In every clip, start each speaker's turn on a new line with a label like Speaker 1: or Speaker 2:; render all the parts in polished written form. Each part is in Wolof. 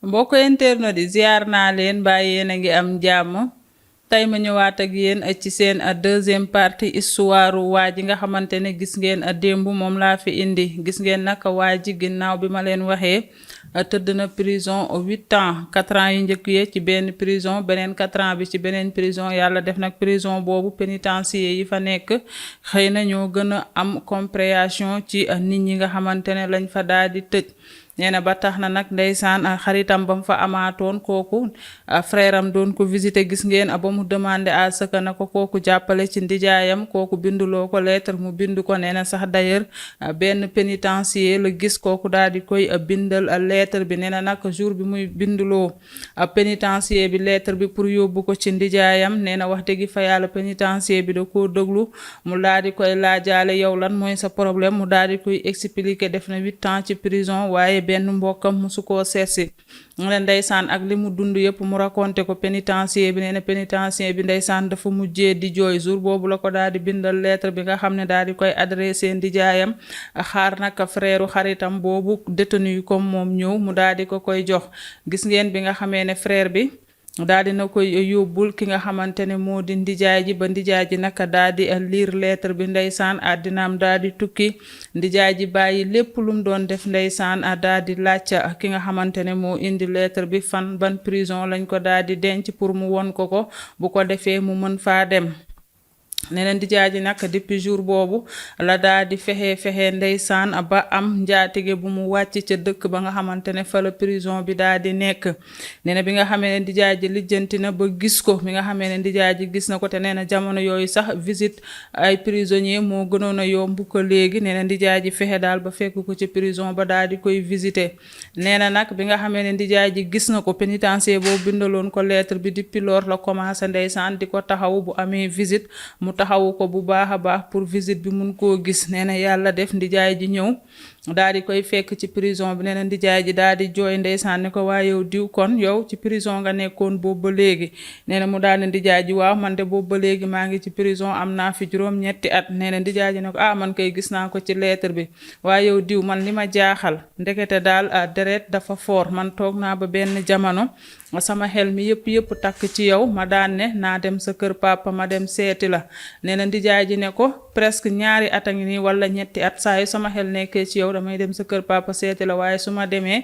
Speaker 1: mbokk internet yi ziar naa leen ba yéen a ngi am jàmm tey ma ñëwaat ak yéen ci seen deuxième partie histoire waa ji nga xamante ne gis ngeen démb moom laa fi indi gis ngeen nag waa ji ginnaaw bi ma leen waxee tëdd na prison 8 ans 4 ans yu njëkk yi ci benn prison beneen 4 ans bi ci beneen prison yàlla def nag prison boobu pénitencier yi fa nekk xëy na ñoo gën a am compréhension ci nit ñi nga xamante ne lañ fa daal di tëj. nee na ba tax na nag ndeysaan xaritam ba mu fa amaatoon kooku frère am doon ko visiter gis ngeen ba mu demandé à ce que na ko kooku jàppale ci ndijaayam kooku binduloo ko lettre mu bind ko nee na sax d'ailleurs benn pénitencier la gis kooku daal di koy bindal lettre bi nee na nag jour bi muy binduloo pénitencier bi lettre bi pour yóbbu ko ci ndijaayam nee na wax dëgg fa yàlla pénitencier bi da koo déglu mu daal di koy laajaale yow lan mooy sa problème mu daal di koy expliquer def na 8 ans ci prison waaye benn mbokkam musu koo seetsi ne ndeysaan ak li mu dund yëpp mu raconté ko pénitencier bi nee na pénitencier bi ndeysaan dafa mujjee di jooy jour boobu la ko daal di bindal lettre bi nga xam ne daal di koy adressé ndijaayam xaar nag frère xaritam boobu détenu comme moom ñëw mu daal di ko koy jox gis ngeen bi nga xamee ne frère bi daal di na koy yóbbul ki nga xamante ne moo di ndijaay ji ba ndijaay ji naka daal di lire lettre bi ndeysaan àddinaam daal di tukki ndijaay ji bàyyi lépp lu mu doon def ndeysaan daal di laaj ki nga xamante ne moo indi lettre bi fan ban prison lañ ko daal di denc pour mu won ko bu ko defee mu mën faa dem. neneen di jaaji nag depuis jour boobu la daa di fexe ndeysaan ba am njaatige bu mu wàcc ca dëkk ba nga xamante ne fa la prison bi daa di nekk nee na bi nga xamee ne di jaaji lijjanti na ba gis ko bi nga xamee ne di jaaji gis na ko te nee na jamono yooyu sax visite ay prisonnier moo gënoon a yomb ko léegi nee na di jaaji fexe daal ba fekk ko ci prison ba daa di koy visiter nee na nag bi nga xamee ne di jaaji gis na ko pénitencier boobu bindaloon ko lettre bi depuis lors la commencé ndeysaan di ko taxaw bu amee visite mu taxawu ko bu baax a baax pour visite bi mun koo gis nee na yàlla def ndijaay ji ñëw daal di koy fekk ci prison bi nee na ndijaay ji daal di jooy ndeysaan ne ko waa yow diw kon yow ci prison nga nekkoon boobu ba léegi nee na mu daal ne ndijaay ji waaw man de boobu ba léegi maa ngi ci prison am naa fi juróom-ñetti at nee na ndijaay ji ne ko man kay gis naa ko ci lettre bi waa yow diw man li ma jaaxal ndekete daal deret dafa foor man toog naa ba benn jamono sama xel mi yëpp takk ci yow ma daan ne naa dem sa kër papa ma dem seeti la nee na ndijaay ji ne ko presque ñaari at a ngi nii wala ñetti at saa yu sama xel nekkee ci yow damay dem sa kër papa seeti la waaye su ma demee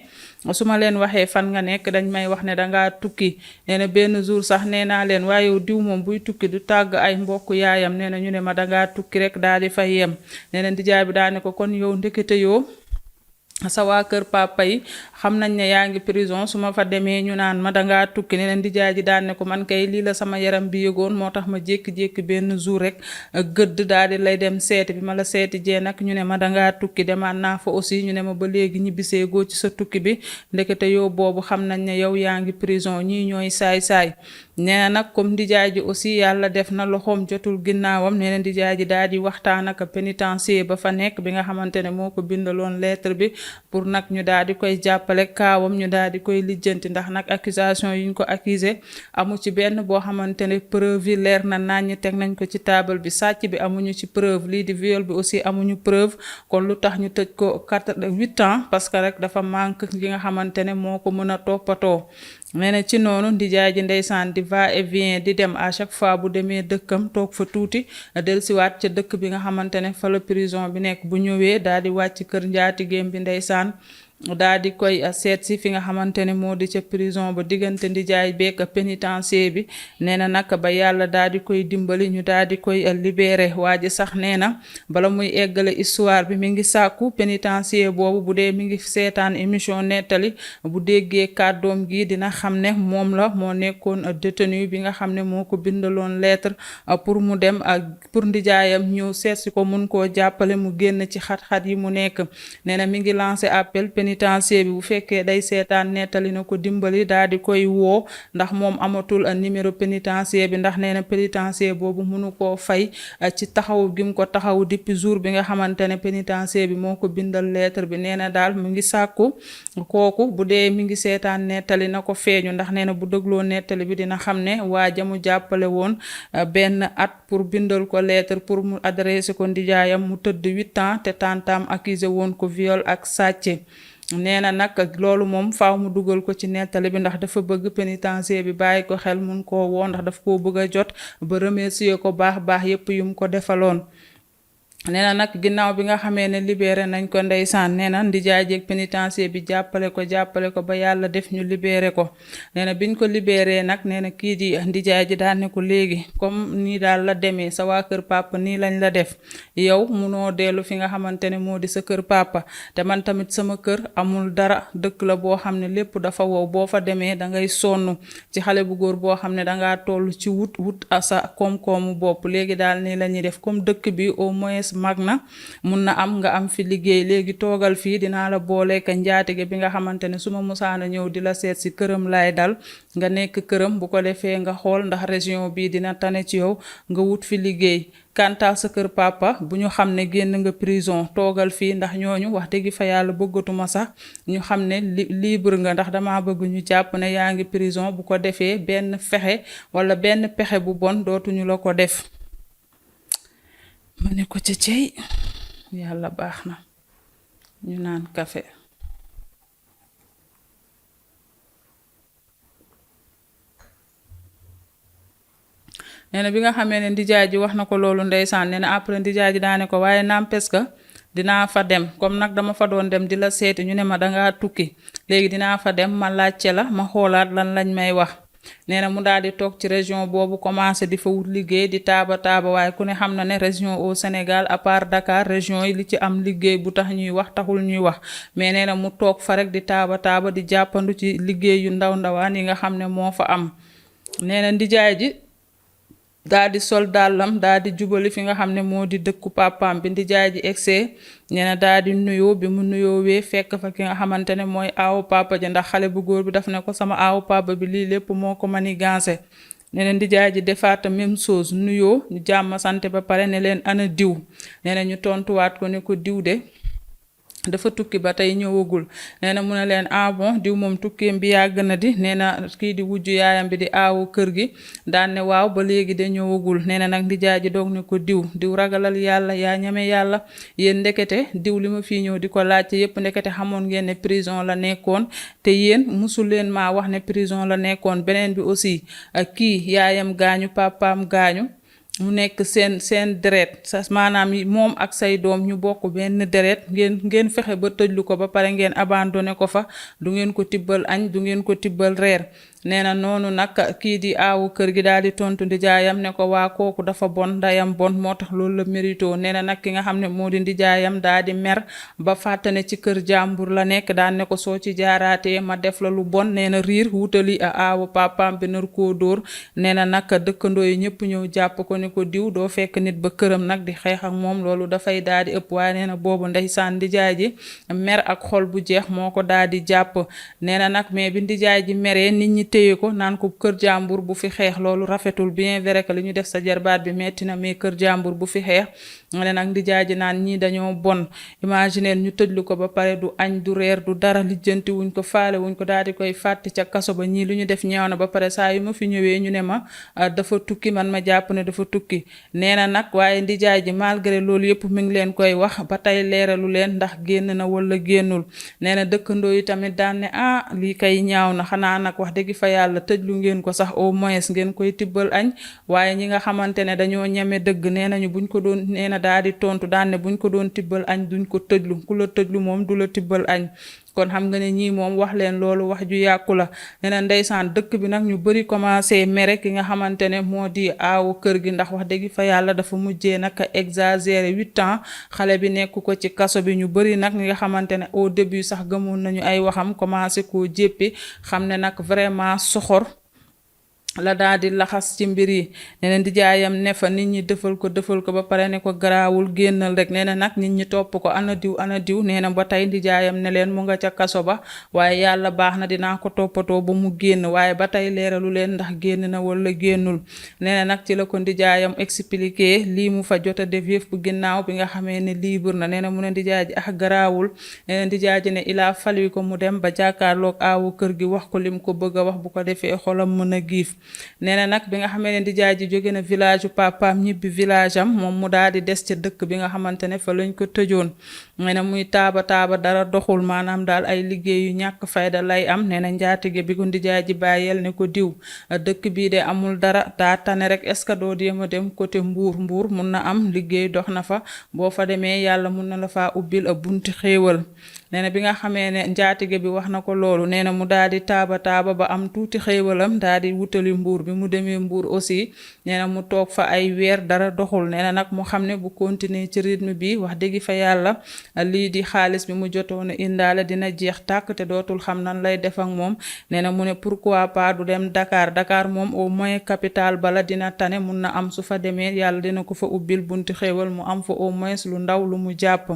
Speaker 1: su ma leen waxee fan nga nekk dañ may wax ne dangaa tukki nee na benn jour sax nee naa leen waaye yow diw moom buy tukki du tàgg ay mbokk yaayam nee na ñu ne ma dangaa tukki rek daal di fay yem nee na ndijaay bi daane ko kon yow ndekete yoo sa waa kër papa yi xam nañ ne yaa ngi prison su ma fa demee ñu naan ma dangaa tukki ne leen di jaay ji daan ne ko man kay lii la sama yaram bi yëgoon moo tax ma jékki-jékki benn jour rek gëdd daal di lay dem seeti bi ma la seeti jee nag ñu ne ma dangaa tukki demaat naa fa aussi ñu ne ma ba léegi ñibbisee goo ci sa tukki bi ndekete yow boobu xam nañ ne yow yaa ngi prison ñii ñooy saay-saay nee na nag comme ndijaay ji aussi yàlla def na loxoom jotul ginnaawam nee na ndijaay ji daal di waxtaan ak pénitencier ba fa nekk bi nga xamante ne moo ko bindaloon lettre bi pour nag ñu daal di koy jàppale kaawam ñu daal di koy lijjanti ndax nag accusation yi ñu ko accusé amu ci benn boo xamante ne preuve yi leer na naññ teg nañ ko ci table bi sàcc bi amuñu ci preuve lii di viol bi aussi amuñu preuve kon lu tax ñu tëj ko 8 ans parce que rek dafa manque li nga xamante ne moo ko mën a toppatoo nee na ci noonu ndijaay ji ndeysaan di va et vient di dem à chaque fois bu demee dëkkam toog fa tuuti dellusiwaat ca dëkk bi nga xamante ne fa la prison bi nekk bu ñëwee daal di wàcc kër njaatigéem bi ndeysaan daal di koy seet si fi nga xamante ne moo di ca prison ba diggante ndijaay beek pénitencier bi nee na nag ba yàlla daal di koy dimbali ñu daal di koy libéré waa ji sax nee na bala muy eggale histoire bi mi ngi sàkku pénitencier boobu bu dee mi ngi seetaan émission nettali bu déggee kàddoom gi dina xam ne moom la moo nekkoon détenu bi nga xam ne moo ko bindaloon lettre pour mu dem pour ndijaayam ñëw seet si ko mun koo jàppale mu génn ci xat-xat yi mu nekk nee na mi ngi lancé appel pénitencier bi bu fekkee day seetaan nettali na ko dimbali daal di koy woo ndax moom amatul numéro pénitencier bi ndax nee na pénitencier boobu mënu koo fay ci taxaw gi mu ko taxaw depuis jour bi nga xamante ne pénitencier bi moo ko bindal lettre bi nee na daal mu ngi sàkku kooku bu dee mi ngi seetaan nettali na ko feeñu ndax nee na bu dégloo nettali bi dina xam ne waa jamu jàppale woon benn at pour bindal ko lettre pour mu adressé ko ndijaayam mu tëdd 8 ans te tantam accusé woon ko viol ak sàcc nee na nag loolu moom faaw mu dugal ko ci nettali bi ndax dafa bëgg pénitencier bi bàyyi ko xel mun koo woo ndax daf koo bëgg a jot ba remercier ko baax yépp yum ko defaloon. nee na nag ginnaaw bi nga xamee ne libéré nañ ko ndeysaan nee na ndijaay jeeg pénitencier bi jàppale ko ba yàlla def ñu libéré ko. nee na biñ ko libéré nag nee na kii di ndijaay ji daal ne ko léegi comme nii daal la demee sa waa kër papa nii lañ la def yow munoo dellu fi nga xamante ne moo di sa kër papa te man tamit sama kër amul dara dëkk la boo xam ne lépp dafa wow boo fa demee da ngay sonn ci xale bu góor boo xam ne dangaa toll ci wut sa koom-koomu bopp léegi daal nii la ñuy def comme dëkk bi au moins mag na mun na am nga am fi liggéey léegi toogal fii dinaa la booleeka njaatige bi nga xamante ne su ma musaana ñëw di la seet si këram laay dal nga nekk këram bu ko defee nga xool ndax région bii dina tane ci yow nga wut fi liggéey. kantaal sa kër papa bu ñu xam ne génn nga prison toogal fii ndax ñooñu wax dëgg fa yàlla bëggatuma sax ñu xam ne libre nga ndax dama bëgg ñu jàpp ne yaa ngi prison bu ko defee benn fexe wala benn pexe bu bon dootuñu la ko def. ma ne ko ca cey yàlla baax na ñu naan kafe. nee na bi nga xamee ne ndijaay ji wax na ko loolu ndeysaan nee na après ndijaay ji daane ko waaye n'empêche que dinaa fa dem comme nag dama fa doon dem di la seeti ñu ne ma dangaa tukki léegi dinaa fa dem ma laajte la ma xoolaat lan lañ may wax. nee na mu daal di toog ci région boobu commencé di fa wut liggéey di taaba waaye ku ne xam na ne région au Sénégal à part Dakar région yi li ci am liggéey bu tax ñuy wax taxul ñuy wax mais nee na mu toog fa rek di taaba di jàppandu ci liggéey yu ndawaan yi nga xam ne moo fa am. nee na ndijaay ji daa di sol dàllam daa di jubali fi nga xam ne moo di dëkku papaam bi ndijaay ji egsee nee na daa di nuyoo bi mu nuyoowee fekk fa ki nga xamante ne mooy aawu papa ji ndax xale bu góor bi daf ne ko sama aawu papa bi lii lépp moo ko manigancé. nee na ndijaay ji defaat même chose nuyoo ñu jàmm sante ba pare ne leen ana diw nee na ñu tontuwaat ko ne ko diw de dafa tukki ba tey ñëwagul. nee na mu ne leen bon diw moom tukkeem bi yàgg na di nee na kii di wujju yaayam bi di aawu kër gi daan ne waaw ba léegi de ñëwagul. nee na nag ndijaay ji doog ne ko diw ragalal yàlla yaa ñeme yàlla yéen ndekete diw li ma fii ñëw di ko laajte yépp ndekete xamoon ngeen ne prison la nekkoon te yéen musul leen maa wax ne prison la nekkoon. beneen bi aussi kii yaayam gaañu papaam gaañu mu nekk seen deret sa maanaam moom ak say doom ñu bokk benn deret ngeen fexe ba tëjlu ko ba pare ngeen abandonné ko fa du ngeen ko tibbal añ du ngeen ko tibbal reer. nee na noonu nag kii di aawu kër gi daal di tontu ndijaayam ne ko waa kooku dafa bon ndayam bon moo tax loolu la mérito. nee na nag ki nga xam ne moo di ndijaayam daal di mer ba fàttane ci kër jàmbur la nekk daan ne ko soo ci jaaraatee ma def la lu bon. nee na riir wutali a aawu papaam bi nar koo dóor. nee na nag dëkkandoo yi ñëpp ñëw jàpp ko ne ko diw doo fekk nit ba këram nag di xeex ak moom loolu dafay daal di ëpp. waaye nee na boobu ndeysaan ndijaay ji mer ak xol bu jeex moo ko daal di jàpp. nee na nag mais bi ndijaay ji meree nit ñi téye ko naan ko kër jàmbur bu fi xeex loolu rafetul bien vrai que li ñu def sa jarbaat bi metti na mais kër jàmbur bu fi xeex. ne nag ndijaay ji naan ñii dañoo bon imaginer ñu tëjlu ko ba pare du añ du reer du dara lijjanti wuñ ko faale wuñ ko daal di koy fàtti ca kaso ba ñii lu ñu def ñeew na ba pare saa yu ma fi ñëwee ñu ne ma dafa tukki man ma jàpp ne dafa tukki. nee na nag waaye ndijaay ji malgré loolu yëpp mi ngi leen koy wax ba tey leeralu leen ndax génn na wala génnul. nee na dëkkandoo yi tamit daan ne lii kay ñaaw na xanaa nag wax dëgg fa yàlla tëjlu ngeen ko sax au moins ngeen koy tibbal añ waaye ñi nga xamante ne dañoo ñeme dëgg nee nañu buñ ko doon nee na daal di tontu daan ne buñ ko doon tibbal añ duñ ko tëjlu ku la tëjlu moom du la tibbal añ. kon xam nga ne ñii moom wax leen loolu wax ju yàqu la. nee na ndeysaan dëkk bi nag ñu bari commencé mere ki nga xamante ne moo di aawu kër gi ndax wax dëgg fa yàlla dafa mujjee nag exagéré 8 ans xale bi nekk ko ci kaso bi. ñu bari nag ñi nga xamante ne au début sax gëmoon nañu ay waxam commencé koo jéppi xam ne nag vraiment soxor la daal di laxas ci mbir yi. nee na ndijaayam ne fa nit ñi defal ko ba pare ne ko garaawul génnal rek. nee na nag nit ñi topp ko ana diw nee na ba tey ndijaayam ne leen mu nga ca kaso ba waaye yàlla baax na dinaa ko toppatoo ba mu génn waaye ba tey leeralu leen ndax génn na wala génnul. nee na nag ci la ko ndijaayam expliqué lii mu fa jot a def yëf bu ginnaaw bi nga xamee ne libre na. nee na mu ne ndijaay ji garaawul. nee na ndijaay ji ne il a fallu ko mu dem ba jàkkaarloog aawu kër gi wax ko lim ko bëgg a wax bu ko defee xolam mën a giif. nee na nag bi nga xamee ne ndijaay ji jóge na village u papaam ñibbi village am moom mu daal di des ca dëkk bi nga xamante ne fa lañ ko tëjoon. nee na muy taaba taaba dara doxul maanaam daal ay liggéey yu ñàkk fayda lay am nee na njaatige bi ko ndijaay ji bàyyeel ne ko diw dëkk bii de amul dara daa tane rek est-ce que doo jéem a dem côté mbuur mun na am liggéey dox na fa boo fa demee yàlla mun na la faa ubbil a bunti xéewal nee na bi nga xamee ne njaatige bi wax na ko loolu nee na mu daal di taaba taaba ba am tuuti xéewalam daal di wutali mbuur bi mu demee mbuur aussi nee na mu toog fa ay weer dara doxul nee na nag mu xam ne bu continuer ci rythme bi wax dëgg fa yàlla lii di xaalis bi mu jotoon a indaale dina jeex tàkk te dootul xam nan lay def ak moom nee na mu ne pourquoi pas du dem Dakar moom au moins capital bala dina tane mun na am su fa demee yàlla dina ko fa ubbil bunti xéewal mu am fa au moins lu ndaw lu mu jàpp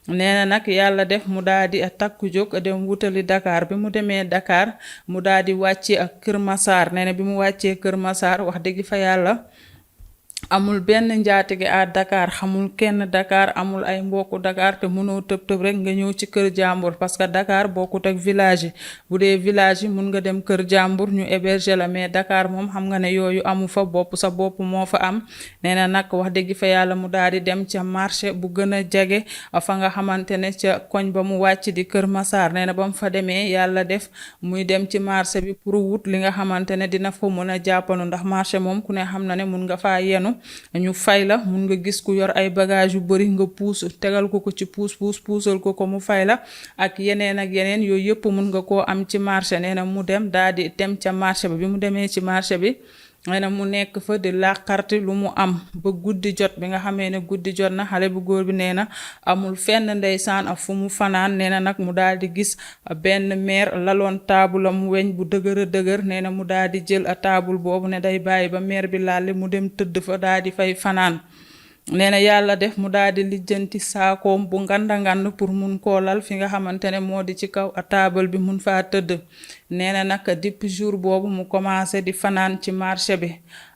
Speaker 1: nee na nag yàlla def mu daal di takku jóg dem wutali Dakar bi mu demee Dakar mu daal di wàcce ak Kër Massar nee na bi mu wàccee Kër Massar wax dëgg fa yàlla amul benn njaatige à Dakar xamul kenn Dakar amul ay mbokku Dakar te mënoo tëb rek nga ñëw ci kër jàmbur parce que Dakar bokkut ak village yi bu dee village yi mun nga dem kër jàmbur ñu héberger la mais Dakar moom xam nga ne yooyu amu fa bopp sa bopp moo fa am nee na nag wax dëgg fa yàlla mu daal di dem ca marché bu gën a jege fa nga xamante ne ca koñ ba mu wàcc di Kër Massar nee na ba mu fa demee yàlla def muy dem ci marché bi pour wut li nga xamante ne dina fa mën a jàppandu ndax marché moom ku ne xam na ne mun nga faa yenu ñu fay la mun nga gis ku yor ay bagage yu bari nga puus tegal ko ci puusal ko mu fay la ak yeneen yooyu yëpp mun nga koo am ci marché nee na mu dem daal di dem ca marché bi mu demee ci marché bi nee na mu nekk fa di làqarti lu mu am ba guddi jot bi nga xamee ne guddi jot na xale bu góor bi nee na amul fenn ndeysaan ak fu mu fanaan nee na nag mu daal di gis benn meer laloon taabulam weñ bu dëgër nee na mu daal di jël a taabul boobu ne day bàyyi ba meer bi laale mu dem tëdd fa daal di fay fanaan nee na yàlla def mu daal di lijjanti saakoom bu ngand pour mun koo lal fi nga xamante ne moo di ci kaw a taabal bi mun faa tëdd nee na nag depuis jour boobu mu commencé di fanaan ci marché bi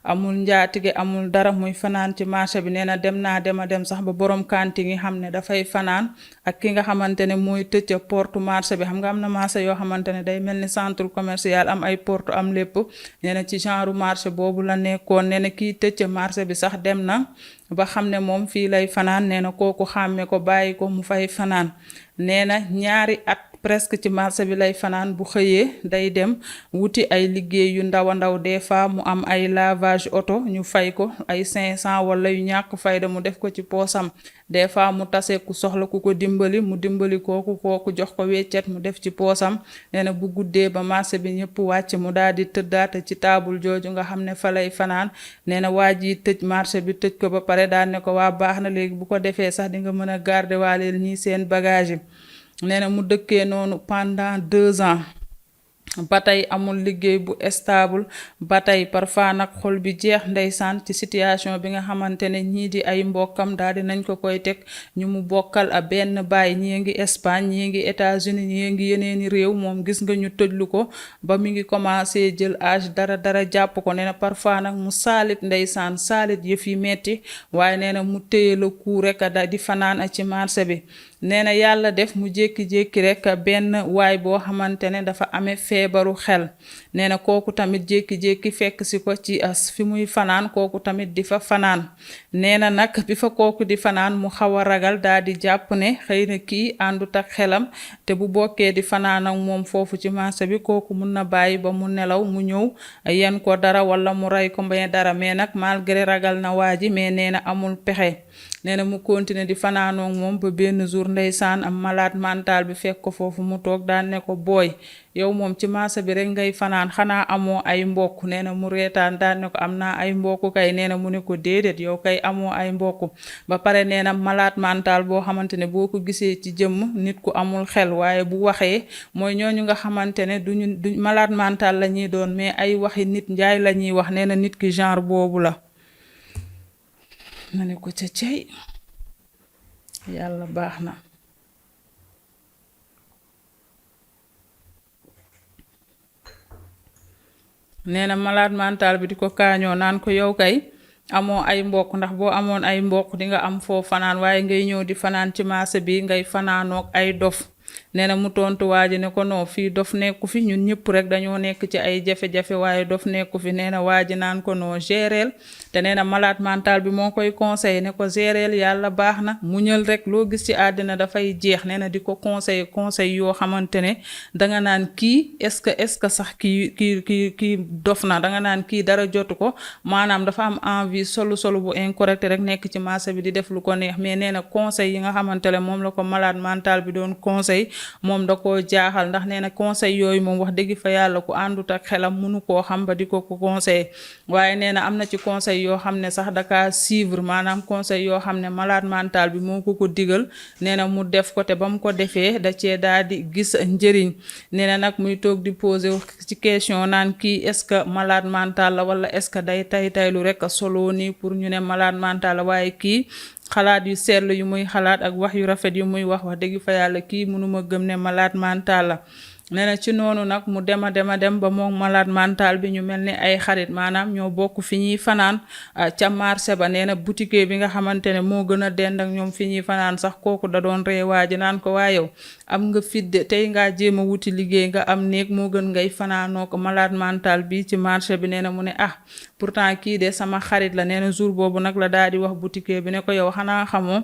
Speaker 1: amul njaatige amul dara muy fanaan ci marché bi nee na dem sax ba borom kanti ngi xam ne dafay fanaan ak ki nga xamante ne mooy tëj porte marché bi xam nga am na marché yoo xamante ne day mel ni centre commercial am ay porte am lépp nee na ci genre marché boobu la nekkoon nee na kiy tëj marché bi sax dem na ba xam ne moom fii lay fanaan nee na kooku xàmme ko bàyyi ko mu fay fanaan nee na ñaari at presque ci marché bi lay fanaan bu xëyee day dem wuti ay liggéey yu ndaw a ndaw des fois mu am ay lavage auto ñu fay ko ay 500 wala yu ñàkk fayda mu def ko ci poosam des fois mu tase ku soxla ku ko dimbali mu dimbali kooku jox ko weccet mu def ci poosam nee na bu guddee ba marché bi ñëpp wàcc mu daal di tëddaate ci taabul jooju nga xam ne fa lay fanaan nee na waa ji tëj marché bi tëj ko ba pare daal ne ko waa baax na léegi bu ko defee sax di nga mën a garder waaleel ñii seen bagage yi nee na mu dëkkee noonu pendant 2 ans ba tey amul liggéey bu stable ba tey parfois nag xol bi jeex ndeysaan ci situation bi nga xamante ne ñii di ay mbokkam daal di nañ ko koy teg ñu mu bokkal a benn baay ñii ngi Espagne ñii ngi États-Unis ñii ngi yeneeni réew moom gis nga ñu tëjlu ko ba mi ngi commencé jël âge dara jàpp ko nee na parfois nag mu saalit ndeysaan saalit yëf yi metti waaye nee na mu téye la ku rek da di fanaan ci marché bi nee na yàlla def mu jékki-jékki rek benn waay boo xamante ne dafa amee feebaru xel nee na kooku tamit jékki-jékki fekk si ko ci fi muy fanaan kooku tamit di fa fanaan nee na nag bi fa kooku di fanaan mu xaw a ragal daal di jàpp ne xëy na kii àndut ak xelam te bu bokkee di fanaan ak moom foofu ci marché bi kooku mun na bàyyi ba mu nelaw mu ñëw yen ko dara wala mu rey ko mbay dara mais nag malgré ragal na waa ji mais nee na amul pexe nee na mu continuer di fanaanoog moom ba benn jour ndeysaan am malade mental bi fekk ko foofu mu toog daan ne ko booy yow moom ci marché bi rek ngay fanaan xanaa amoo ay mbokk nee na mu reetaan daan ne ko am naa ay mbokk kay nee na mu ne ko déedéet yow kay amoo ay mbokk ba pare nee na malade mental boo xamante ne boo ko gisee ci jëmm nit ku amul xel waaye bu waxee mooy ñooñu nga xamante ne du malade mental la ñuy doon mais ay waxi nit njaay la ñuy wax nee na nit ki genre boobu la na ne ko ca cey yàlla baax na nee na malade mental bi di ko kaañoo naan ko yow kay amoo ay mbokk ndax boo amoon ay mbokk di nga am foo fanaan waaye ngay ñëw di fanaan ci marché bi ngay fanaanoog ay dof nee na mu tontu waa ji ne ko non fii dof nekku fi ñun ñëpp rek dañoo nekk ci ay jafe-jafe waaye dof nekku fi nee na waa ji naan ko non géreel te nee na malade mental bi moo koy conseillé ne ko géreel yàlla baax na muñal rek loo gis ci àddina dafay jeex nee na di ko conseil yoo xamante ne danga naan kii est-ce que sax kii dof na danga naan kii dara jotu ko maanaam dafa am envie solu bu incorrect rek nekk ci marché bi di def lu ko neex mais nee na conseil yi nga xamante ne moom la ko malade mental bi doon conseil moom da koo jaaxal ndax nee na conseil yooyu moom wax dëgg fa yàlla ku àndut ak xelam mënu koo xam ba di ko conseil waaye nee na am na ci conseil yoo xam ne sax daka suivre maanaam conseil yoo xam ne malade mental bi moo ko digal nee na mu def ko te ba mu ko defee da cee daal di gis njëriñ nee na nag muy toog di poser ci question naan kii est-ce que malade mental la wala est-ce que day taylu rek solo nii pour ñu ne malade mental la waaye kii xalaat yu seetlu yu muy xalaat ak wax yu rafet yu muy wax dëgg fa yàlla kii mënuma gëm ne malade mental la nee na ci noonu nag mu dem ba moom malade mental bi ñu mel ni ay xarit maanaam ñoo bokk fi ñuy fanaan ca marché ba nee na boutique bi nga xamante ne moo gën a dend ak ñoom fi ñuy fanaan sax kooku da doon reewaaji naan ko waa yow am nga fidde tey ngaa jéem a wuti liggéey nga am néeg moo gën ngay fanaanoo ko malade mental bi ci marché bi nee na mu ne pourtant kii de sama xarit la nee na jour boobu nag la daal di wax boutique bi ne ko yow xanaa xamoo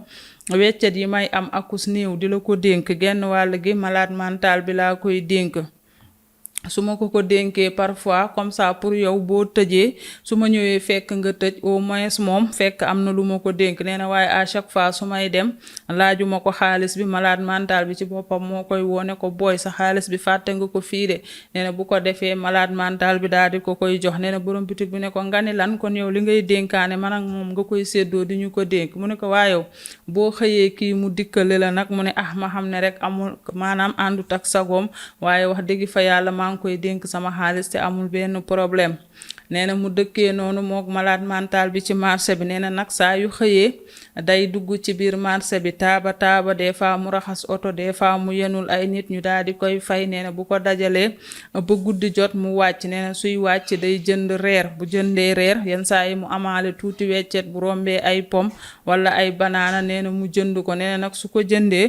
Speaker 1: weccet yi may am akus néew di la ko dénk genn wàll gi malade mental bi laa koy dénk su ma ko dénkee parfois comme ça pour yow boo tëjee su ma ñëwee fekk nga tëj au moins moom fekk am na lu ma ko dénk nee na waaye à chaque fois su may dem laajuma ko xaalis bi malade mental bi ci boppam moo koy woone ko booy sa xaalis bi fàtte nga ko fii de nee na bu ko defee malade mental bi daal di ko koy jox nee na borom bitig bi ne ko nga ni lan kon yow li ngay dénkaane man ak moom nga koy séddoo di ñu ko dénk mu ne ko waa yow boo xëyee kii mu dikkale la nag mu ne ma xam ne rek amul maanaam àndut ak sagoom waaye wax dëgg fa yàlla maa ngi koy dénk sama xaalis te amul benn problème nee na mu dëkkee noonu mook malade mental bi ci marché bi nee na nag saa yu xëyee day dugg ci biir marché bi taaba des fois mu raxas oto des fois mu yenul ay nit ñu daal di koy fay nee na bu ko dajalee ba guddi jot mu wàcc nee na suy wàcc day jënd reer bu jëndee reer yenn saa yi mu amaale tuuti weccet bu rombee ay pom wala ay banaana nee na mu jënd ko nee na nag su ko jëndee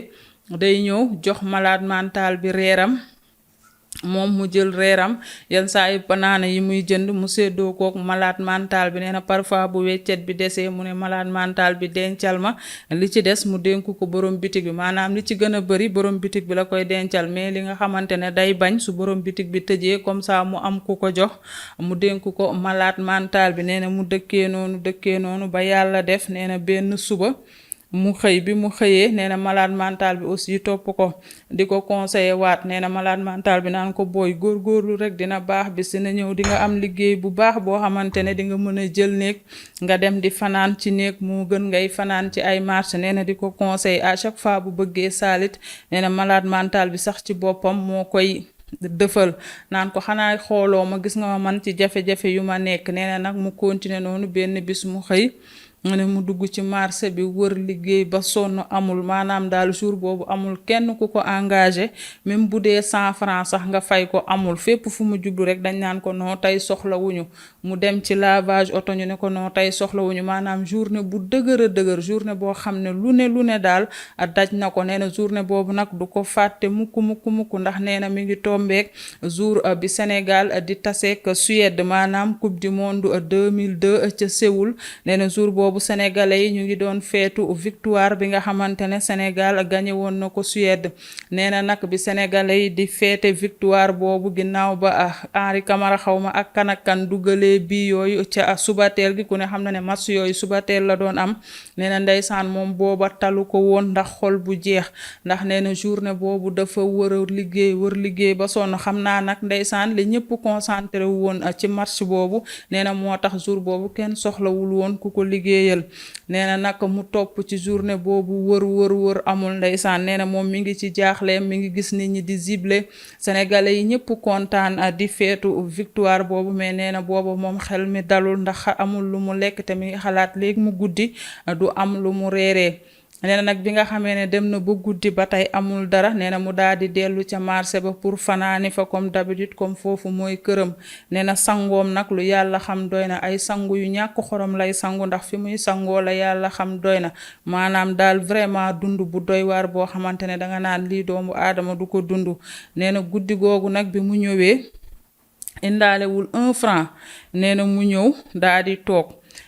Speaker 1: day ñëw jox malade mental bi reeram moom mu jël reeram yenn saa yi banaana yi muy jënd mu séddoo kook malade mental bi nee na parfois bu weccet bi desee mu ne malade mental bi dencal ma li ci des mu dénk ko borom bitig bi maanaam li ci gën a bëri borom bitig bi la koy dencal mais li nga xamante ne day bañ su borom bitig bi tëjee comme ça mu am ku ko jox mu dénk ko malade mental bi nee na mu dëkkee noonu ba yàlla def nee na benn suba mu xëy bi mu xëyee nee na malade mental bi aussi topp ko di ko conseiller waat nee na malade mental bi naan ko booy góorgóorlu rek dina baax bis dina ñëw di nga am liggéey bu baax boo xamante ne di nga mën a jël néeg nga dem di fanaan ci néeg moo gën ngay fanaan ci ay marché nee na di ko conseiller à chaque fois bu bëggee saalit nee na malade mental bi sax ci boppam moo koy dëfal naan ko xanaa xooloo ma gis nga ma man ci jafe-jafe yu ma nekk nee na nag mu continuer noonu benn bis mu xëy ne mu dugg ci marché bi wër liggéey ba sonn amul maanaam daal jour boobu amul kenn ku ko engagé même bu dee 100 francs sax nga fay ko amul fépp fu mu jublu rek dañ naan ko noo tey soxlawuñu mu dem ci lavage oto ñu ne ko noo tey soxlawuñu maanaam journée bu dëgër journée boo xam ne lu ne daal daj na ko nee na journée boobu nag du ko fàtte mukk ndax nee na mi ngi tombeek jour bi Sénégal di taseek Suède maanaam coupe du monde 2002 ca Séoul nee na jour boobu sénégalais yi ñu ngi doon feetu victoire bi nga xamante ne Sénégal gagné woon na ko Suède nee na nag bi sénégalais yi di feete victoire boobu ginnaaw ba Henri Camara xawma ak kan dugalee bi yooyu ca subateel gi ku ne xam na ne match yooyu subateel la doon am nee na ndeysaan moom booba talu ko woon ndax xol bu jeex ndax nee na journée boobu dafa wër liggéey ba sonn xam naa nag ndeysaan li ñëpp concentré woon ci match boobu nee na moo tax jour boobu kenn soxlawul woon ku ko liggéeyal nee na nag mu topp ci journée boobu wër amul ndeysaan nee na moom mi ngi ci jaaxle mi ngi gis nit ñi di zible sénégalais yi ñëpp kontaan di feetu victoire boobu mais nee na boobu moom xel mi dalul ndax amul lu mu lekk te mi ngi xalaat léegi mu guddi du am lu mu reeree nee na nag bi nga xamee ne dem na ba guddi ba tey amul dara nee na mu daal di dellu ca marché ba pour fanaani fa comme d'habitude comme foofu mooy këram nee na sangoom nag lu yàlla xam doy na ay sangu yu ñàkk xorom lay sangu ndax fi muy sangoo la yàlla xam doy na maanaam daal vraiment dund bu doy waar boo xamante ne danga naan lii doomu aadama du ko dund nee na guddi googu nag bi mu ñëwee indaalewul 1 franc nee na mu ñëw daal di toog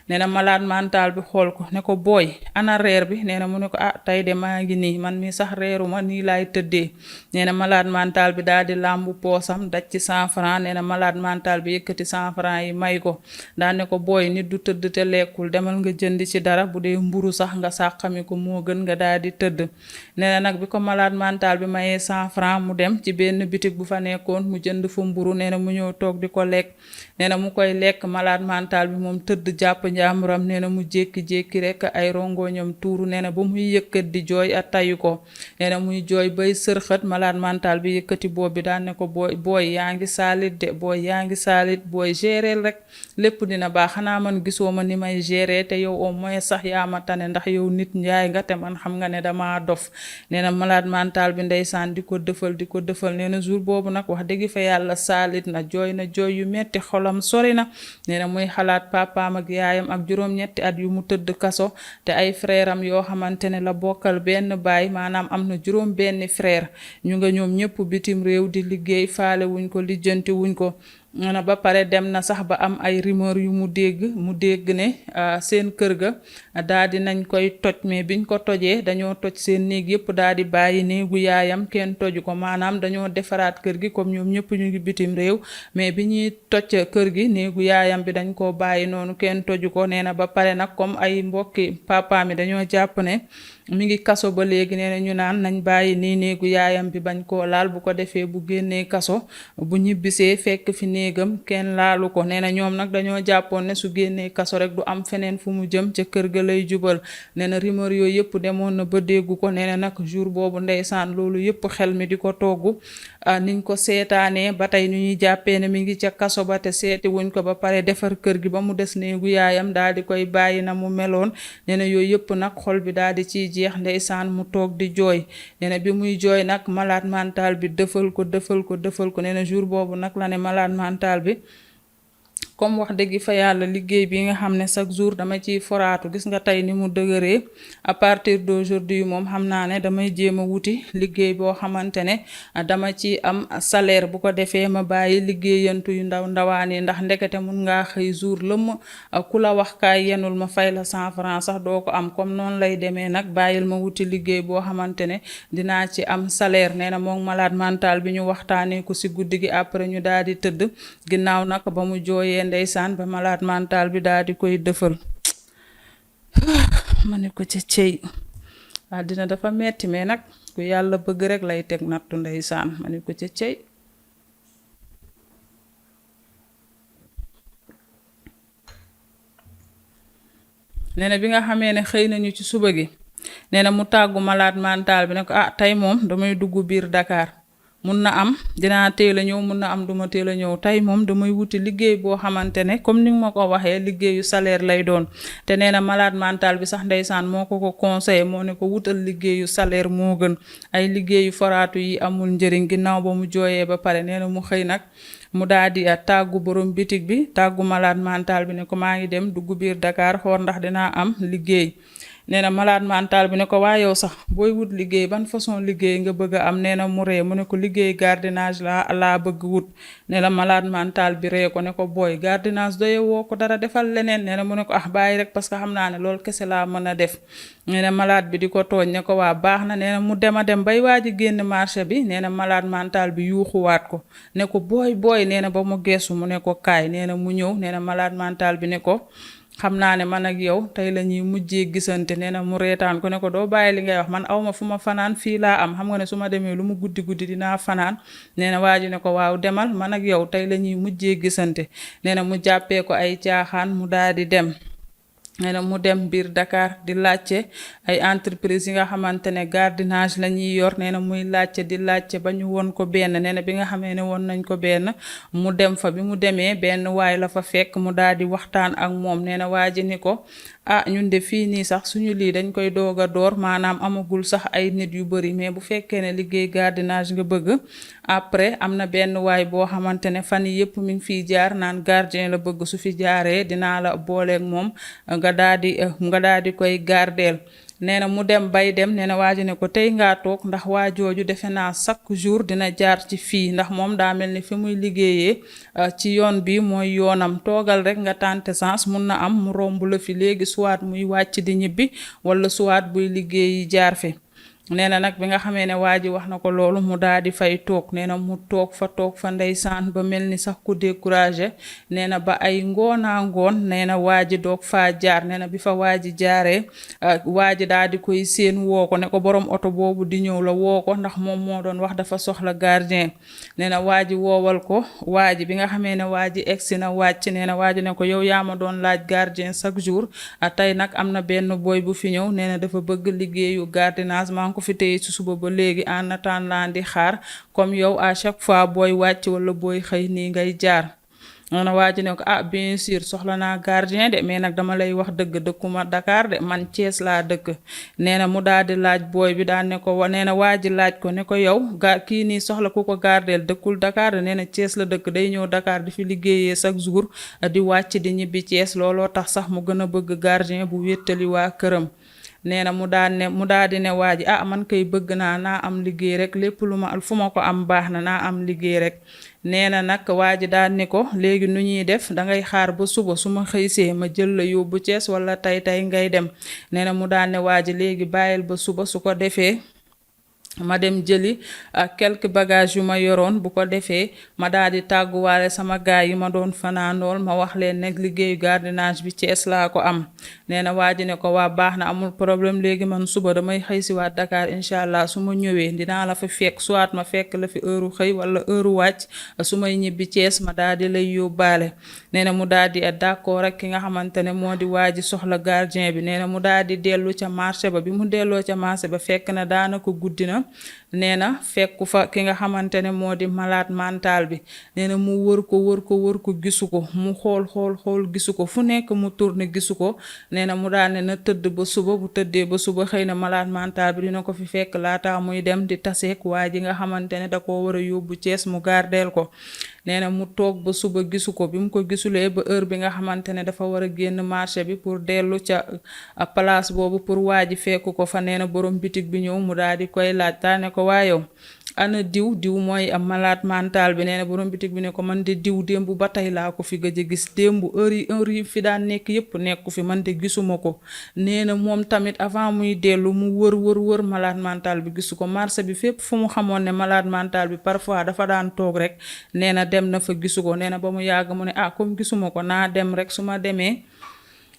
Speaker 1: nee na malade mental bi xool ko ne ko booy ana reer bi nee na mu ne ko tey de maa ngi nii man mi sax reeruma nii laay tëddee nee na malade mental bi daal di làmbu poosam daj ci 100 francs nee na malade mental bi yëkkati 100 francs yi may ko daal ne ko booy nit du tëdd te lekkul demal nga jënd ci dara bu dee mburu sax nga sàqami ko moo gën nga daal di tëdd nee na nag bi ko malade mental bi mayee 100 francs mu dem ci benn bitig bu fa nekkoon mu jënd fa mburu nee na mu ñëw toog di ko lekk nee na mu koy lekk malade mental bi moom tëdd jàpp njaamuram nee na mu jékki-jékki rek ay rongoñam tuuru nee na ba muy yëkkat di jooy a tayu ko nee na muy jooy bay sërxët malade mental bi yëkkati boob bi daan ne ko booy yaa ngi saalit de booy yaa ngi saalit booy gérer rek lépp dina baax xanaa man gisoo ma ni may gérer te yow au moins sax yaa ma tane ndax yow nit njaay nga te man xam nga ne dama dof nee na malade mental bi ndeysaan di ko dëfal nee na jour boobu nag wax dëgg fa yàlla saalit na jooy yu metti xolam sori na nee na muy xalaat papaam ak yaayam ak juróom-ñetti at yu mu tëdd kaso te ay frère am yoo xamante ne la bokkal benn baay maanaam am na juróom benni frère ñu nga ñoom ñëpp bitim réew di liggéey faale wuñ ko lijjanti wuñ ko na ba pare dem na sax ba am ay rumeur yu mu dégg ne seen kër ga daal di nañ koy toj mais biñ ko tojee dañoo toj seen néeg yëpp daal di bàyyi néegu yaayam kenn toju ko maanaam dañoo defaraat kër gi comme ñoom ñëpp ñu ngi bitim réew mais bi ñuy toj kër gi néegu yaayam bi dañ koo bàyyi noonu kenn toju ko nee na ba pare nag comme ay mbokki papa mi dañoo jàpp ne mi ngi kaso ba léegi nee na ñu naan nañ bàyyi nii néegu yaayam bi bañ koo laal bu ko defee bu génnee kaso bu ñibbisee fekk fi néegam kenn laalu ko nee na ñoom nag dañoo jàppoon ne su génnee kaso rek du am feneen fu mu jëm ca kër ga lay jubal nee na rumeur yooyu yëpp demoon na ba déggu ko nee na nag jour boobu ndeysaan loolu yëpp xel mi di ko togg niñ ko seetaanee ba tey ñu ñuy jàppee ne mi ngi ca kaso ba te seeti wuñ ko ba pare defar kër gi ba mu des néegu yaayam daal di koy bàyyi na mu meloon nee na yooyu yëpp nag xol bi daal di ciy jeex ndeysaan mu toog di jooy nee na bi muy jooy nag malade mental bi dëfal ko nee na jour boobu nag la ne malade mental bi comme wax dëgg fa yàlla liggéey bi nga xam ne chaque jour dama ciy foraatu gis nga tey ni mu dëgëree à partir d'aujourd'hui moom xam naa ne damay jéem a wuti liggéey boo xamante ne dama ci am salaire bu ko defee ma bàyyi liggéeyantu yu ndawaan yi ndax ndekete mun ngaa xëy jour lëmm ku la wax kaay yenul ma fay la 100 francs sax doo ko am comme noonu lay demee nag bàyyil ma wuti liggéey boo xamante ne dinaa ci am salaire nee na moom malade mental bi ñu waxtaanee ko ci guddi gi après ñu daal di tëdd ginnaaw nag ba mu jooyee ndeysaan ba malade mental bi daal di koy dëfal ma ne ko ca cey àddina dafa metti mais nag ku yàlla bëgg rek lay teg nattu ndeysaan ma ne ko ca cey nee na bi nga xamee ne xëy nañu ci suba gi nee na mu tàggu malade mental bi ne ko tey moom damay dugg biir Dakar mun na am dinaa teel a ñëw mun na am duma teel a ñëw tey moom damay wuti liggéey boo xamante ne comme ni ma ko waxee liggéeyu salaire lay doon te nee na malade mental bi sax ndeysaan moo ko conseillé moo ne ko wutal liggéeyu salaire moo gën ay liggéeyu foraatu yi amul njëriñ ginnaaw ba mu jooyee ba pare nee na mu xëy nag mu daal di tàggu borom bitig bi tàggu malade mental bi ne ko maa ngi dem dugg biir Dakar xool ndax dinaa am liggéey nee na malade mental bi ne ko waa yow sax booy wut liggéey ban façon liggéey nga bëgg a am nee na mu ree mu ne ko liggéey gardiennage laa bëgg wut nee na malade mental bi ree ko ne ko booy gardiennage doye woo ko dara defal leneen nee na mu ne ko bàyyi rek parce que xam naa ne loolu kese laa mën a def nee na malade bi di ko tooñ ne ko waa baax na nee na mu dem a dem bay waaji génn marché bi nee na malade mental bi yuuxuwaat ko ne ko booy nee na ba mu geesu mu ne ko kaay nee na mu ñëw nee na malade mental bi ne ko xam naa ne man ak yow tey la ñuy mujjee gisante nee na mu reetaan ko ne ko doo bàyyi li ngay wax man awma fu ma fanaan fii laa am xam nga ne su ma demee lu mu guddi dinaa fanaan nee na waa ji ne ko waaw demal man ak yow tey la ñuy mujjee gisante nee na mu jàppee ko ay caaxaan mu daal di dem nee na mu dem biir Dakar di laajte ay entreprise yi nga xamante ne gardiennage la ñuy yor nee na muy laajte di laajte ba ñu won ko benn nee na bi nga xamee ne won nañ ko benn mu dem fa bi mu demee benn waay la fa fekk mu daal di waxtaan ak moom nee na waa ji ni ko ñun de fii nii sax suñu lii dañ koy doog a door maanaam amagul sax ay nit yu bari mais bu fekkee ne liggéey gardiennage nga bëgg après am na benn waay boo xamante ne fan yii yëpp mi ngi fiy jaar naan gardien la bëgg su fi jaaree dinaa la booleeg moom nga daal di koy gardeel nee na mu dem bay dem nee na waa ji ne ko tey ngaa toog ndax waa jooju defe naa chaque jour dina jaar ci fii ndax moom daa mel ni fi muy liggéeyee ci yoon bi mooy yoonam toogal rek nga tenter chance mun na am mu romb la fi léegi soit muy wàcc di ñibbi wala soit buy liggéeyi jaar fi nee na nag bi nga xamee ne waa ji wax na ko loolu mu daal di fay toog nee na mu toog fa ndeysaan ba mel ni sax ku découragé nee na ba ay ngoonaa ngoon nee na waa ji doog faa jaar nee na bi fa waa ji jaaree waa ji daal di koy séen woo ko ne ko borom oto boobu di ñëw la woo ko ndax moom moo doon wax dafa soxla gardien nee na waa ji woowal ko waa ji bi nga xamee ne waa ji egsi na wàcc nee na waa ji ne ko yow yaa ma doon laaj gardien chaque jour tey nag am na benn boy bu fi ñëw nee na dafa bëgg liggéeyu gardiennage ko fi tey ci suba ba léegi en attendant di xaar comme yow à chaque fois booy wàcc wala booy xëy nii ngay jaar noonu waa ji ne ko bien sûr soxla naa gardien de mais nag dama lay wax dëgg dëkkuma Dakar de man Thiès laa dëkk nee na mu daal di laaj booy bi daal ne ko nee na waa ji laaj ko ne ko yow kii nii soxla ku ko gardeel dëkkul Dakar de nee na Thiès la dëkk day ñëw Dakar di fi liggéeyee chaque jour di wàcc di ñibbi Thiès looloo tax sax mu gën a bëgg gardien bu wéttali waa këram nee na mu daal di ne waa ji man kay bëgg naa am liggéey rek lépp fu ma ko am baax na naa am liggéey rek nee na nag waa ji daal ni ko léegi nu ñuy def dangay xaar ba suba su ma xëysee ma jël la yóbbu Cees wala tey ngay dem nee na mu daal ne waa ji léegi bàyyil ba suba su ko defee ma dem jëli quelques bagages yu ma yoroon bu ko defee ma daal di tàgguwaale sama gaay yi ma doon fanaandool ma wax leen nag liggéeyu gardiennage bi Thiès laa ko am nee na waa ji ne ko waa baax na amul problème léegi man suba damay xëy si waat Dakar incha allah su ma ñëwee dinaa la fa fekk soit ma fekk la fi heure xëy wala heure wàcc su may ñibbi Thiès ma daal di lay yóbbaale nee na mu daal di d'accord rek ki nga xamante ne moo di waa ji soxla gardien bi nee na mu daal di dellu ca marché ba bi mu delloo ca marché ba fekk na daanaka guddi na nee na fekku fa ki nga xamante ne moo di malade mental bi nee na mu wër ko gisu ko mu xool gisu ko fu nekk mu tourné gisu ko nee na mu daal ne na tëdd ba suba bu tëddee ba suba xëy na malade mental bi dina ko fi fekk laata muy dem di taseek waa ji nga xamante ne da koo war a yóbbu Cees mu gardeel ko nee na mu toog ba suba gisu ko bi mu ko gisulee ba heure bi nga xamante ne dafa war a génn marché bi pour dellu ca place boobu pour waa ji fekk ko fa nee na borom bitig bi ñëw mu daal di koy laaj taa ne ko waayow ana diw mooy am malade mental bi nee na borom bitig bi ne ko man de diw démb ba tey laa ko fi gëj a gis démb heure yi fi daan nekk yépp nekku fi man de gisuma ko nee na moom tamit avant muy dellu mu wër malade mental bi gisu ko marché bi fépp fu mu xamoon ne malade mental bi parfois dafa daan toog rek nee na dem na fa gisu ko nee na ba mu yàgg mu ne comme gisuma ko naa dem rek su ma demee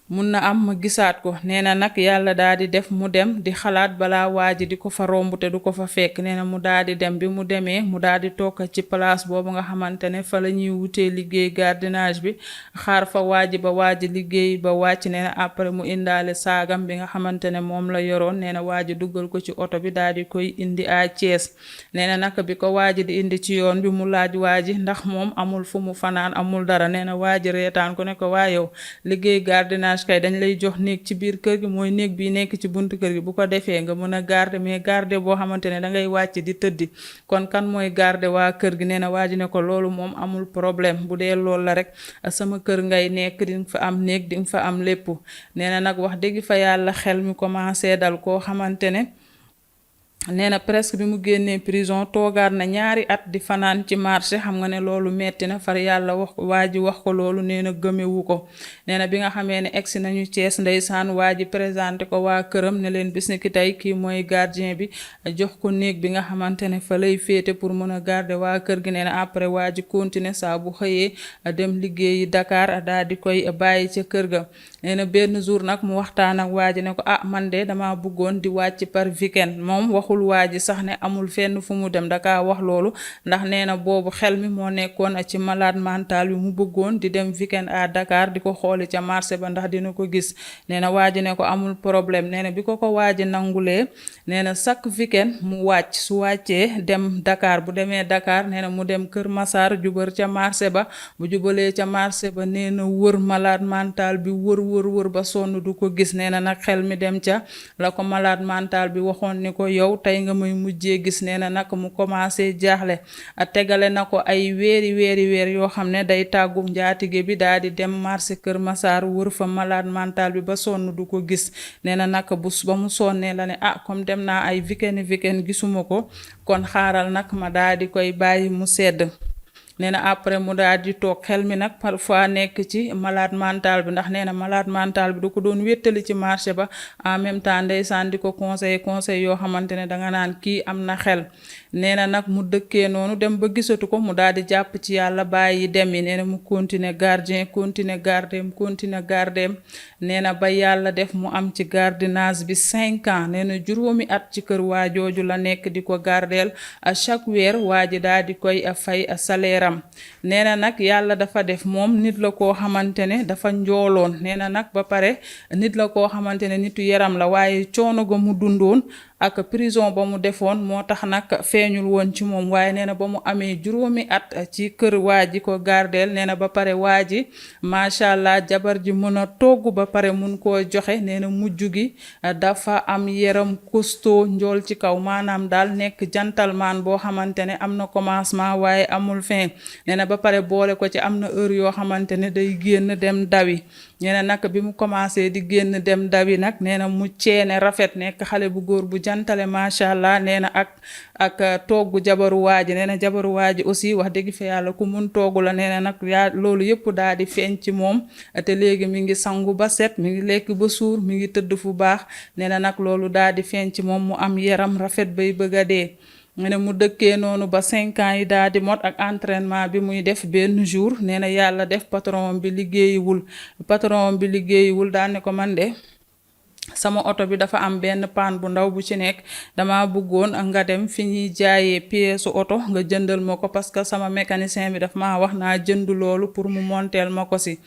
Speaker 1: mun na am ma gisaat ko nee na nag yàlla daal di def mu dem di xalaat balaa waa ji di ko fa romb te du ko fa fekk nee na mu daal di dem bi mu demee mu daal di toog ci place boobu nga xamante ne fa la ñuy wutee liggéey gardiennage bi xaar fa waa ji ba waa ji liggéey ba wàcc nee na après mu indaale saagam bi nga xamante ne moom la yoroon nee na waa ji duggal ko ci oto bi daal di koy indi à Thiès nee na nag bi ko waa ji di indi ci yoon bi mu laaj waa ji ndax moom amul fu mu fanaan amul dara nee na waa ji reetaan ko ne ko waa yow liggéey gardiennage kay dañ lay jox néeg ci biir kër gi mooy néeg bi nekk ci buntu kër gi bu ko defee nga mën a garder mais garder boo xamante ne dangay wàcc di tëddi kon kan mooy garder waa kër gi nee na waa ji ne ko loolu moom amul problème bu dee loolu la rek sama kër ngay nekk di nga fa am néeg di nga fa am lépp nee na nag wax dëgg fa yàlla xel mi commencé dal koo xamante ne nee na presque bi mu génnee prison toogaat na ñaari at di fanaan ci marché xam nga ne loolu metti na far yàlla wax waa ji wax ko loolu nee na gëmewu ko nee na bi nga xamee ne egsi nañu Cees ndeysaan waa ji présenté ko waa këram ne leen bis ni ki tey kii mooy gardien bi jox ko néeg bi nga xamante ne fa lay féete pour mën a garder waa kër gi nee na après waa ji continuer saa bu xëyee dem liggéeyi Dakar daal di koy bàyyi ca kër ga nee na benn jour nag mu waxtaan ak waa ji ne ko man de dama bëggoon di wàcc par weekend moom waxul waxul waa ji sax ne amul fenn fu mu dem daka wax loolu ndax nee na boobu xel mi moo nekkoon ci malade mental bi mu bëggoon di dem weekend à Dakar di ko xooli ca marché ba ndax dina ko gis nee na waa ji ne ko amul problème nee na bi ko waa ji nangulee nee na chaque weekend mu wàcc su wàccee dem Dakar bu demee Dakar nee na mu dem Kër Massar jubal ca marché ba bu jubalee ca marché ba nee na wër malade mental bi wër ba sonn du ko gis nee na nag xel mi dem ca la ko malade mental bi waxoon ni ko yow tey nga may mujjee gis nee na nag mu commencé jaaxle a tegale na ko ay weer yoo xam ne day tàggu njaatige bi daal di dem marché Kër Massar wër fa malade mental bi ba sonn du ko gis nee na nag ba mu sonnee la ne comme dem naa ay weekend gisuma ko kon xaaral nag ma daal di koy bàyyi mu sedd nee na après mu daal di toog xel mi nag parfois nekk ci malade mental bi ndax nee na malade mental bi du ko doon wéttali ci marché ba en même temps ndeysaan di ko conseil yoo xamante ne danga naan kii am na xel nee na nag mu dëkkee noonu dem ba gisatu ko mu daal di jàpp ci yàlla bàyyi dem yi nee na mu continuer gardeem nee na ba yàlla def mu am ci gardiennage bi 5 ans nee na juróomi at ci kër waa jooju la nekk di ko gardeel à chaque weer waa ji daal di koy fay salaire am nee na nag yàlla dafa def moom nit la koo xamante ne dafa njooloon nee na nag ba pare nit la koo xamante ne nitu yaram la waaye coono ga mu dundoon ak prison ba mu defoon moo tax nag feeñul woon ci moom waaye nee na ba mu amee juróomi at ci kër waa ji ko gardeel nee na ba pare waa ji macha allah jabar ji mën a togg ba pare mun koo joxe nee na mujj gi dafa am yaram costaud njool ci kaw maanaam daal nekk gentleman boo xamante ne am na commencement waaye amul fin nee na ba pare boole ko ci am na heure yoo xamante ne day génn dem dawi nee na nag bi mu commencé di génn dem dawi nag nee na mu ceene rafet nekk xale bu góor bu jantale macha allah nee na ak toggu jabaru waaji nee na jabaru waaji aussi wax dëgg fa yàlla ku mun toggu la nee na nag yaa loolu yëpp daal di feeñ ci moom te léegi mi ngi sangu ba set mi ngi lekk ba suur mi ngi tëdd fu baax nee na nag loolu daal di feeñ ci moom mu am yaram rafet bay bëgg a dee nee na mu dëkkee noonu ba 5 ans yi daal di mot ak entraînement bi muy def benn jour nee na yàlla def patron bi liggéeyiwul daal ne ko man de sama oto bi dafa am benn paan bu ndaw bu ci nekk dama bëggoon nga dem fi ñuy jaayee pièce oto nga jëndal ma ko parce que sama mécanicien bi daf ma wax naa jënd loolu pour mu monteel ma ko si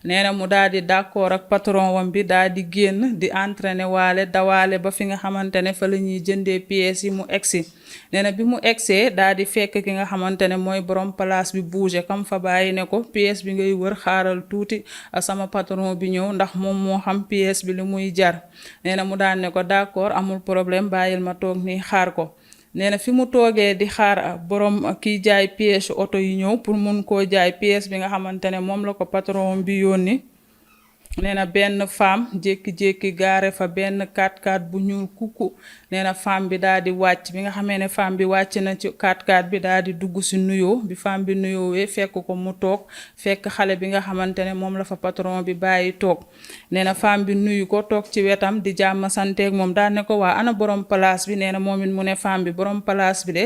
Speaker 1: nee na mu daal di d'accord ak patron wam bi daal di génn di entraîner waale dawaale ba fi nga xamante ne fa la ñuy jëndee pièces yi mu egsi nee na bi mu egsee daal di fekk ki nga xamante ne mooy borom place bi bougé kam fa bàyyi ne ko pièce bi ngay wër xaaral tuuti sama patron bi ñëw ndax moom moo xam pièce bi li muy jar nee na mu daan ne ko d'accord amul problème bàyyil ma toog nii xaar ko nee na fi mu toogee di xaar borom kiy jaay pièce oto yi ñëw pour mun koo jaay pièce bi nga xamante ne moom la ko patron bi yónni nee na benn femme jékki-jékki gaare fa benn 4x4 bu ñuul kukku nee na femme bi daal di wàcc bi nga xamee ne femme bi wàcc na ci 4x4 bi daal di dugg si nuyoo bi femme bi nuyoowee fekk ko mu toog fekk xale bi nga xamante ne moom la fa patron bi bàyyi toog nee na femme bi nuyu ko toog ci wetam di jàmm santeeg moom daal ne ko waa ana borom place bi nee na moom it mu ne femme bi borom place bi de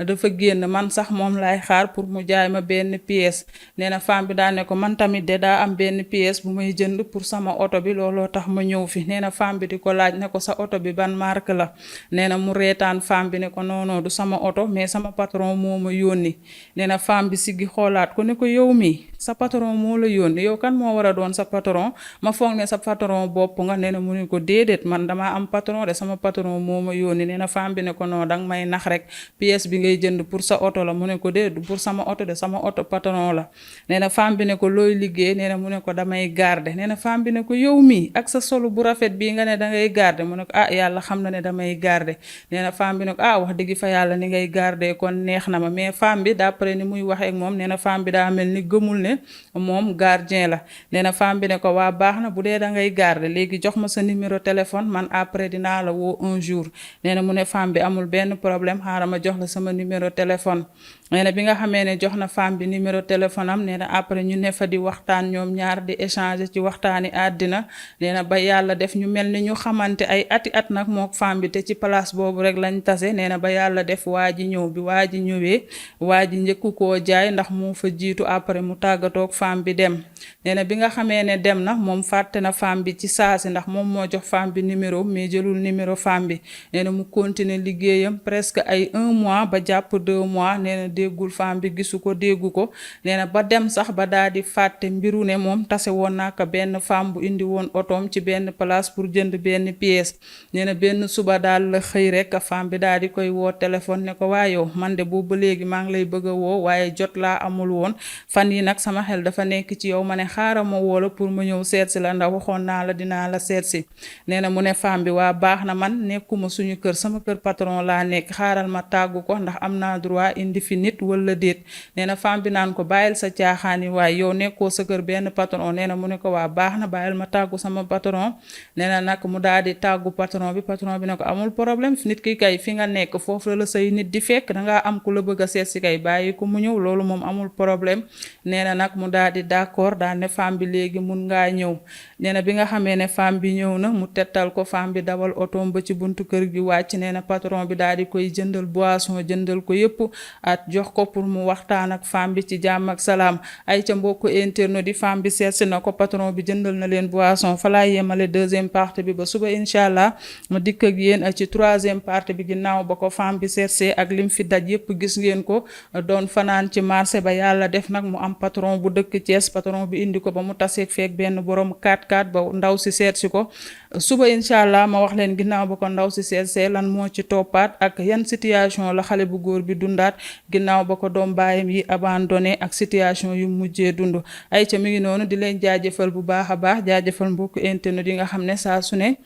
Speaker 1: dafa génn man sax moom laay xaar pour mu jaay ma benn pièce nee na femme bi daal ne ko man tamit de daa am benn pièce bu may jënd pour sama oto bi looloo tax ma ñëw fi nee na femme bi di ko laaj ne ko sa oto bi ban marque la nee na mu reetaan femme bi ne ko non du sama oto mais sama patron moo ma yónni nee na femme bi siggi xoolaat ko ne ko yow mi sa patron moo la yónni yow kan moo war a doon sa patron ma foog ne sa patron bopp nga nee na mu ne ko déedéet man damaa am patron de sama patron moo ma yónni nee na femme bi ne ko non danga may nax rek pièce bi ngay jënd pour sa oto la mu ne ko déedéet pour sama oto de sama oto patron la nee na femme bi ne ko looy liggéey nee na mu ne ko damay garder nee na femme bi ne ko yow mi ak sa solu bu rafet bii nga ne dangay garder mu ne ko yàlla xam na ne damay garder nee na femme bi ne ko wax dëgg fa yàlla ni ngay garder kon neex na ma mais femme bi d'après ni muy waxee ak moom nee na femme bi daa mel ni gëmul ne moom gardien la nee na femme bi ne ko waa baax na bu dee da ngay garder léegi jox ma sa numéro téléphone man après dinaa la woo un jour nee na mu ne femme bi amul benn problème xaaral ma jox la sama numéro téléphone nee na bi nga xamee ne jox na femme bi numéro téléphone am nee na après ñu ne fa di waxtaan ñoom ñaar di échanger ci waxtaani àddina nee na ba yàlla def ñu mel ni ñu xamante ay ati at nag mook femme bi te ci place boobu rek lañ tase nee na ba yàlla def waa ji ñëw bi waa ji ñëwee waa ji njëkku koo jaay ndax moo fa jiitu après mu tàggatoog femme bi dem nee na bi nga xamee ne dem na moom fàtte na femme bi ci saasi ndax moom moo jox femme bi numéro mais jëlul numéro femme bi nee na mu continuer liggéeyam presque ay 1 mois ba jàpp 2 mois nee na déggul femme bi gisu ko déggu ko nee na ba dem sax ba daal di fàtte mbiru ne moom tase woon naka benn femme bu indi woon otoom ci benn place pour jënd benn pièce nee na benn suba daal la xëy rek femme bi daal di koy woo téléphone ne ko waa yow man de boobu ba léegi maa ngi lay bëgg a woo waaye jot laa amul woon fan yi nag sama xel dafa nekk ci yow ma ne xaaral ma woo la pour ma ñëw seet si la ndax waxoon naa la dinaa la seet si nee na mu ne femme bi waa baax na man nekkuma suñu kër sama kër patron laa nekk xaaral ma tàggu ko ndax am naa droit indi fi nit wala déet nee na femme bi naan ko bàyyil sa caaxaani waaye yow nekkoo sa kër benn patron nee na mu ne ko waa baax na bàyyil ma tàggu sama patron nee na nag mu daal di tàggu patron bi ne ko amul problème nit ki kay fi nga nekk foofu la say nit di fekk dangaa am ku la bëgg a seet si kay bàyyi ko mu ñëw loolu moom amul problème nee na nag mu daal di d'accord daal ne femme bi léegi mun ngaa ñëw nee na bi nga xamee ne femme bi ñëw na mu tettal ko femme bi dawal otoom ba ci buntu kër gi wàcc nee na patron bi daal di koy jëndal boisson jëndal ko yépp at jox ko pour mu waxtaan ak femme bi ci jàmm ak salaam ay ca mbokku internet di femme bi seetsi na ko patron bi jëndal na leen boisson fa laa yemale 2e partie bi ba suba incha allah ma dikk ak yéen ci 3e partie bi ginnaaw ba ko femme bi seetsee ak lim fi daj yépp gis ngeen ko doon fanaan ci marché ba yàlla def nag mu am patron bu dëkk Thiès patron bi indi ko ba mu taseeg feek benn borom 4x4 ba ndaw si seetsi ko suba incha allah ma wax leen ginnaaw ba ko ndaw si seetsee lan moo ci toppaat ak yan situation la xale bu góor bi dundaat ginnaaw ba ko doom baayam yi abandonné ak situation yu mujjee dund ay ca mi ngi noonu di leen jaajëfal bu baax a baax jaajëfal mbokku internet yi nga xam ne saa su ne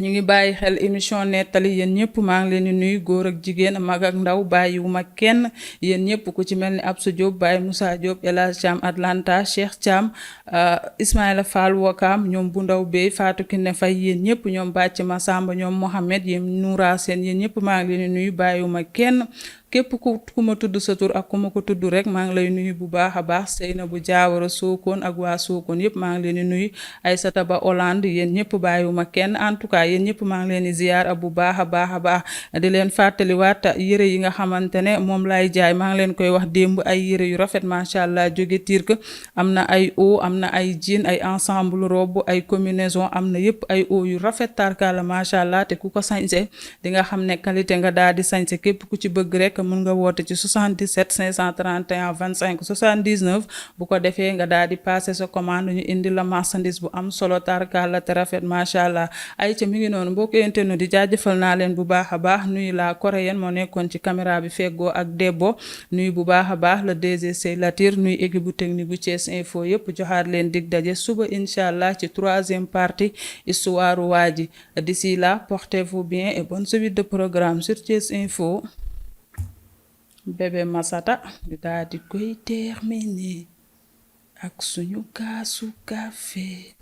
Speaker 1: ñu ngi bàyyi xel émission nettali yéen ñëpp maa ngi leen di nuyu góor ak jigéen mag ak ndaw bàyyiwuma kenn yéen ñëpp ku ci mel ni Absa Diop Baye Moussa Diop El Hadj Thiam Atlanta Cheikh Thiam Ismaïla Fall Wakam ñoom bu ndaw bey Fatou Kiné Faye yéen ñëpp ñoom Bàcc Massamba ñoom Mohamed yéen Noura Sène yéen ñëpp maa ngi leen di nuyu bàyyiwuma kenn képp ku ma tudd sa tur ak ku ma ko tudd rek maa ngi lay nuyu bu baax a baax Seynabou Diawara Sokone ak waa Sokone yëpp maa ngi leen di nuyu Aïssata Ba Hollande yéen ñëpp bàyyiwuma kenn en tout cas yéen ñëpp maa ngi leen di ziar bu baax a baax di leen fàttaliwaat yëre yi nga xamante ne moom laay jaay maa ngi leen koy wax démb ay yëre yu rafet macha allah jóge Turc am na ay haut am na ay jean ay ensemble robe ay combinaison am na yëpp ay haut yu rafet tarkala macha allah te ku ko sañse di nga xam ne qualité nga daal di sañse képp ku ci bëgg rek mun nga woote ci 77 531 25 79 bu ko defee nga daal di passer sa commande ñu indi la marchandise bu am solo tarkala te rafet macha allah ay ca mi ngi noonu mbokk internet di jaajëfal naa leen bu baax a baax nuyu la coréenne moo nekkoon ci caméra bi feggoo ak Debbo nuyu bu baax a baax le DG Latir nuyu équipe bu technique bu Thiès Info yëpp joxaat leen dig daje suba incha allah ci 3e partie histoire Wadji d'ici là portez-vous bien et bonne suite de programme sur Thiès Info. Bébé Massata di daal di koy terminer ak suñu kaasu café